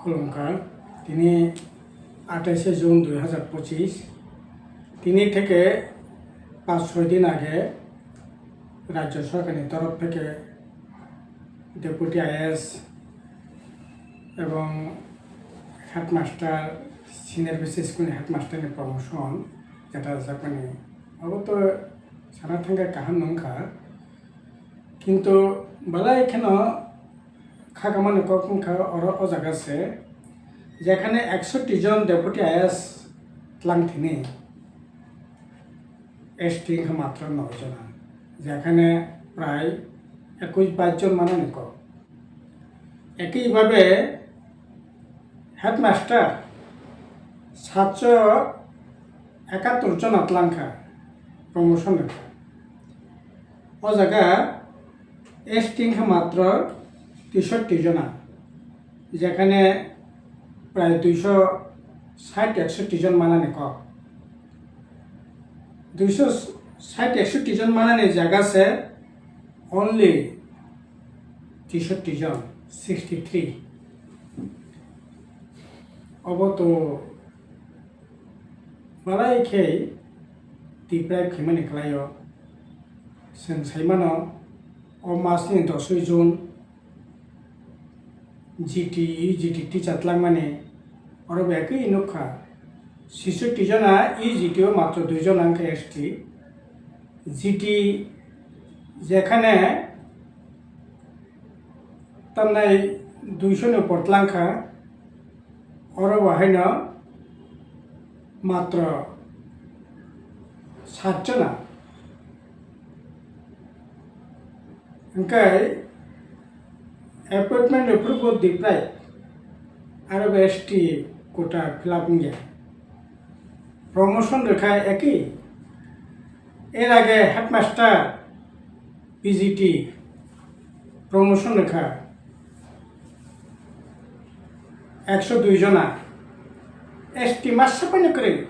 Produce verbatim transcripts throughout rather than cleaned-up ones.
Khulumkha, tini আঠাশে জুন দুই হাজার পঁচিশ, tini theke পাঁচ ছয় din age rajyo sorkarni torof theke deputy I A S ebong headmaster, senior B C school ni headmaster ni promotion jeta jakmani, abo to sana thangkha kaham nungkha, kintu belai kheno khakamani kok wngkha oro o jaga se, jekhane eksoti jon deputy I A S tlang thini, S T wngkha matro noi jona, jekhane prai ekush bais jon manani kok. Ekibhabe headmaster satso ekattor jona tlangkha, promotion rwkha. O jaga S T wngkha matro teishoti jona, jekhane prai duiso sait eksoti jon manani kok. Duiso sait eksoti jon manani jaga se only teishoti jon, sixty three. Obo to belai khe deprive khaimani kwlaio. Chwng saimano, o masni dosoi June G T, U G T teacher tlangmani, oro bo ekwi nukha. Sisoti jona U G T o matro dui jona wngkha S T. G T jekhane tamnai duiso ni upor tlangkha, oro bo haino matro sat jona. Hwnkhe appointment rwphuru bo deprive, aro bo S T quota fill up wngya. Promotion rwkha ekwi, er age headmaster P G T promotion rwkha ekso dui jona, S T masa paino kwrwi,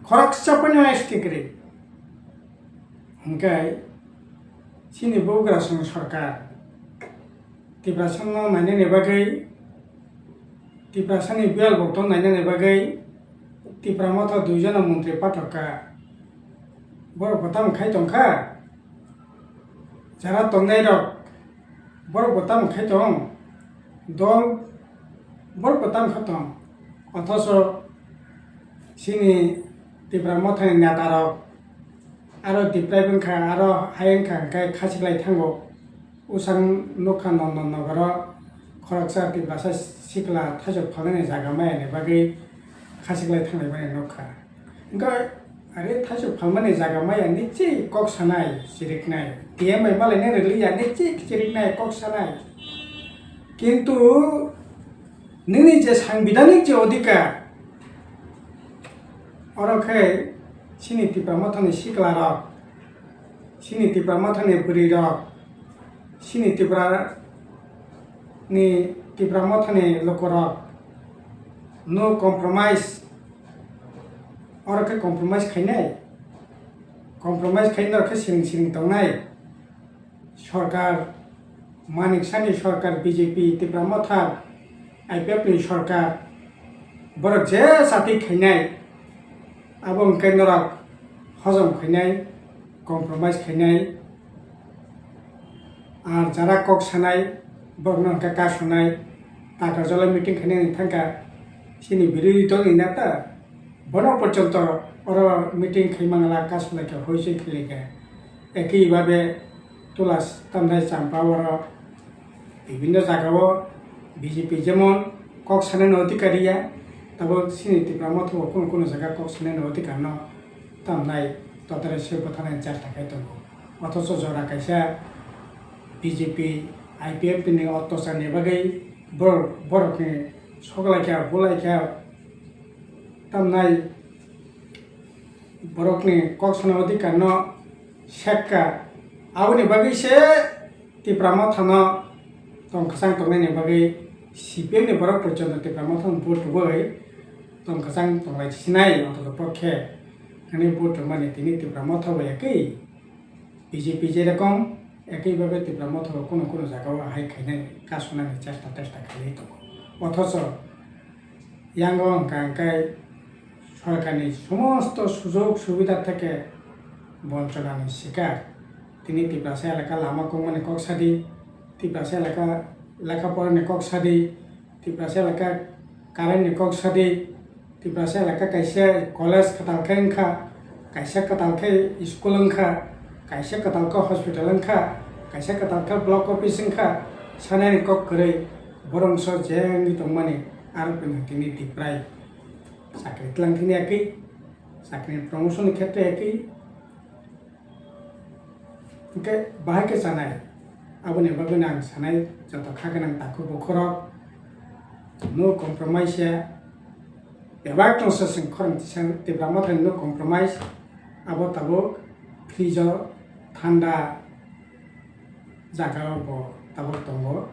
khoroksa paino S T kwrwi. Hwnkhe chini bubagrasong sorkar Tiprasano nainani bagwi, Tiprasani biyal bokto nainani bagwi Tipra Motha dui jona montri pathok kha. Borok bo tamo khai tong kha? Jara tongnai rok, borok bo tamo khai tong? Dol, borok bo tamo kha tong? Othocho chini Tipra Mothani neta rok aro deprive wngkha, aro hai wngkha hwnkhe khasiklai thango. Usang nukha Nondon Nogoro khoroksa Tiprasa sikla thaisok phalnani jaga mayani bagwi khasiklai thanglaimani nukha. Wngkha, are thaisok phalmani jaga maya nisi kok sanai, chiriknai. T M bai malaina rwliya nisi chiriknai, kok sanai. Kintu nini je sangbidhanik je odhikar, oro khe chini Tipra Mothani siklarok, chini Tipra Mothani bwrwirok, chini Tipra ni, Tipra Mothani lukurok no compromise, oro khe compromise khainai, compromise khainai, oro khe siring siring tongnai. Sorkar, Manik Sani sorkar, B J P, Tipra Motha, I P F ni sorkar, borok je chati khainai, abo hwnkhe norok hojom khainai, compromise khainai, ar jara kok sanai, borokno hwnkhe kasunai, Takarjala meeting khainani thangkha, chini birodhi dolni neta, bono porjonto oro meeting khai mangala, kasulaikha, hoisoi khilaikha. Ekhi babe Tulas tamnai Champa oro bibhinno jagao B J P jemon kok sanani odhikar ya, tabuk chini Tipra Motha bo kunu kunu jaga kok sanani odhikar no tamnai totare se bwtharnai chesta khai tongo. Othocho jora kaisa B J P, I P F ni ottocharni bagwi borok, borokni soklaikha, bulaikha, tamnai borokni kok sana odhikar no sekha. Aboni bagwi se Tipra Motha no tong kwchang tongnaini bagwi C P M ni borok porjonto Tipra Motha no vote rwui tong kwchang tonglai sinai, ontotopokhe hwnwi vote rwmani tini Tipra Motha bai ekwi B J P jerokom Ekaibabe Tipra Motha bo kunu kunu jagao ahai khainani kasunani chesta testa khaiwi tongo. Othocho yango hwnkha hwnkhe sorkarni somosto sujog subida theke bonchonani sikar. Tini Tiprasa elaka lama kongmani kok sadi, Tiprasa elaka lekha porani kok sadi, Tiprasa elaka current ni kok sadi, Tiprasa elaka kaisa college kwtal khe wngkha, kaisa kwtal khe school wngkha, kaisa kwtal khe hospital wngkha, kaisa kwtal khe block office wngkha, sanani kok kwrwi borok so je wngwi tongmani aro phano tini Tiprai chakri tlang thini yakwi, chakri promotion ni khetre yakwi. Hwnkhe bahai khe chanai, aboni bagwino ang sanai joto kha gwnang takhuk bukhurok, no compromise ya, bebak no se chwng khorang tisa Tipra Mothani no compromise, abo tabuk fridge o thanda jaga o bo tabuk tongo,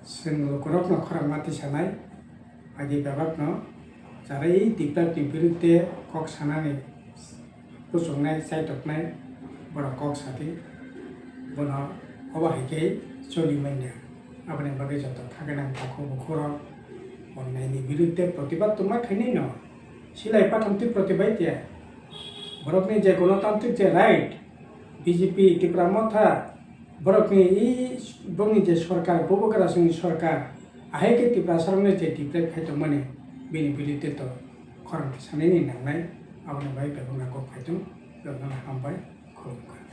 chwng lukurok no khorang ma tisanai. Adi bebakno chara i Tiprani birudde kok sanani kuchuknai chaitoknai borok kok sadi, bono obo hai khe choli manya. Aboni bagwi joto kha gwnang takhuk bukhurok onnaini birudde protibad tongma khainai no silai patham twi protibad ya. Borokni je gonotantrik je right, B J P, Tipra Motha, borokni i, bongni je sorkar, bubagra songni sorkar, ahai khe Tiprasarokno je deprive khai tongmani, bini birudde to khorang sanani nangnai, aboni bagwi bebakno kok phai tong, bebakno hambai, khulumkha.